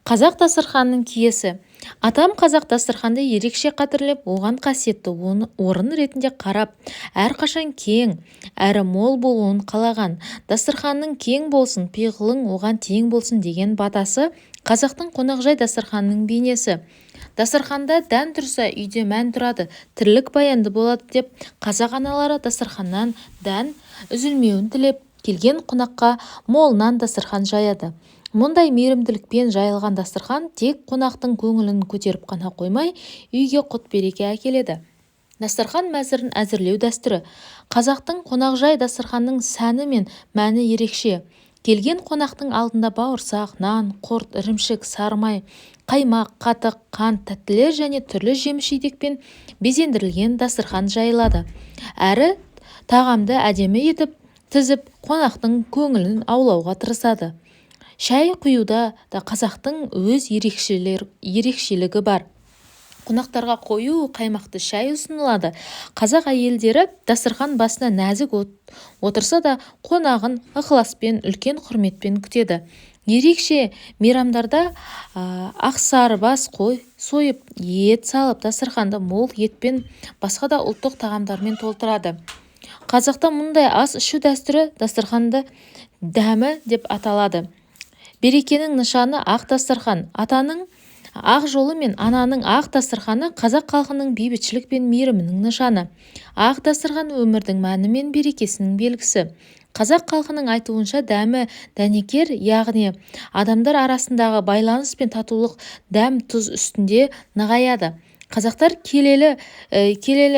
Қазақ дастарханының киесі. Атам қазақ дастарханды ерекше қадірлеп, оған қасиетті орын ретінде қарап, әрқашан кең әрі мол болуын қалаған. Дастарханың кең болсын, пиғылың оған тең болсын деген батасы қазақтың қонақжай дастарханының бейнесі. Дастарханда дән тұрса, үйде мән тұрады, тірлік баянды болады деп қазақ аналары дастарханнан дән үзілмеуін тілеп, келген қонаққа молынан дастархан жаяды. Мұндай мейірімділікпен жайылған дастархан тек қонақтың көңілін көтеріп қана қоймай, үйге құт-береке әкеледі. Дастархан мәзірін әзірлеу дәстүрі. Қазақтың қонақжай дастарханының сәні мен мәні ерекше. Келген қонақтың алдында бауырсақ, нан, құрт, ірімшік, сары май, қаймақ, қатық, қант, тәттілер және түрлі жеміс-жидекпен безендірілген дастархан жайылады. Әрі тағамды әдемі етіп тізіп, қонақтың көңілін аулауға тырысады. Шай құюда да қазақтың өз ерекшелігі бар. Қонақтарға қою қаймақты шай ұсынылады. Қазақ әйелдері дастархан басына нәзік отырса да, қонағын ықыласпен, үлкен құрметпен күтеді. Ерекше мейрамдарда ақсарыбас қой сойып, ет салып, дастарханды мол етпен, басқа да ұлттық тағамдармен толтырады. Қазақта мұндай ас ішу дәстүрі дастарханды дәмі деп аталады. Берекенің нышаны ақ дастархан. Атаның ақ жолы мен ананың ақ дастарханы қазақ халқының бейбітшілік пен мейірімінің нышаны. Ақ дастархан өмірдің мәні мен берекесінің белгісі. Қазақ халқының айтуынша, дәмі дәнекер, яғни адамдар арасындағы байланыс пен татулық дәм тұз үстінде нығаяды. Қазақтар келелі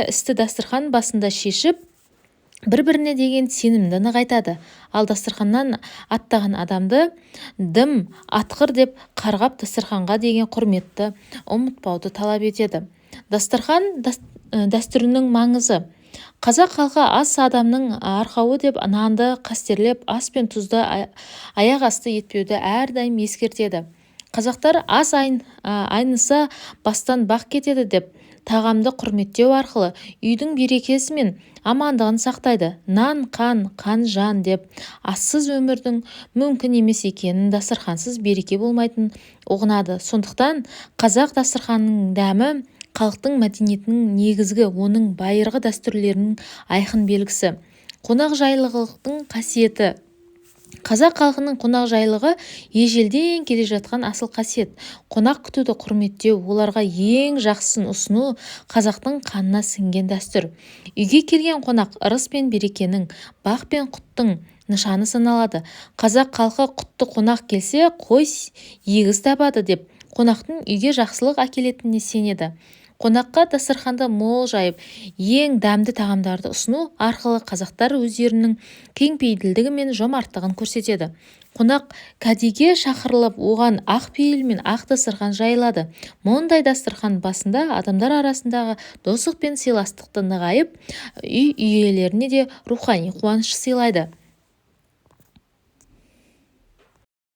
істі дастархан басында шешіп, бір-біріне деген сенімді нығайтады. Ал дастарханнан аттаған адамды дым атқыр деп қарғап, дастарханға деген құрметті ұмытпауды талап етеді. Дастархан дәстүрінің маңызы. Қазақ халқы ас адамның арқауы деп нанды қастерлеп, ас пен тұзды аяқ асты етпеуді әрдайым ескертеді. Қазақтар ас айныса бастан бақ кетеді деп тағамды құрметтеу арқылы үйдің берекесі мен амандығын сақтайды. Нан қан, қан жан деп ассыз өмірдің мүмкін емес екенін, дастархансыз береке болмайтынын ұғынады. Сондықтан қазақ дастарханының дәмі халықтың мәдениетінің негізгі, оның байырғы дәстүрлерінің айқын белгісі. Қонақжайлылықтың қасиеті. Қазақ халқының қонақжайлығы ежелден келе жатқан асыл қасиет. Қонақ күтуді құрметтеу, оларға ең жақсысын ұсыну қазақтың қанына сіңген дәстүр. Үйге келген қонақ ырыс пен берекенің, бақ пен құттың нышаны саналады. Қазақ халқы құтты қонақ келсе, қой егіз табады деп қонақтың үйге жақсылық әкелетініне сенеді. Қонаққа дастарханды мол жайып, ең дәмді тағамдарды ұсыну арқылы қазақтар өздерінің кеңпейілдігі мен жомарттығын көрсетеді. Қонақ кәдеге шақырылып, оған ақ пейіл мен ақ дастархан жайылады. Мұндай дастархан басында адамдар арасындағы достық пен сыйластықты нығайып, үй иелеріне де рухани қуаныш сыйлайды.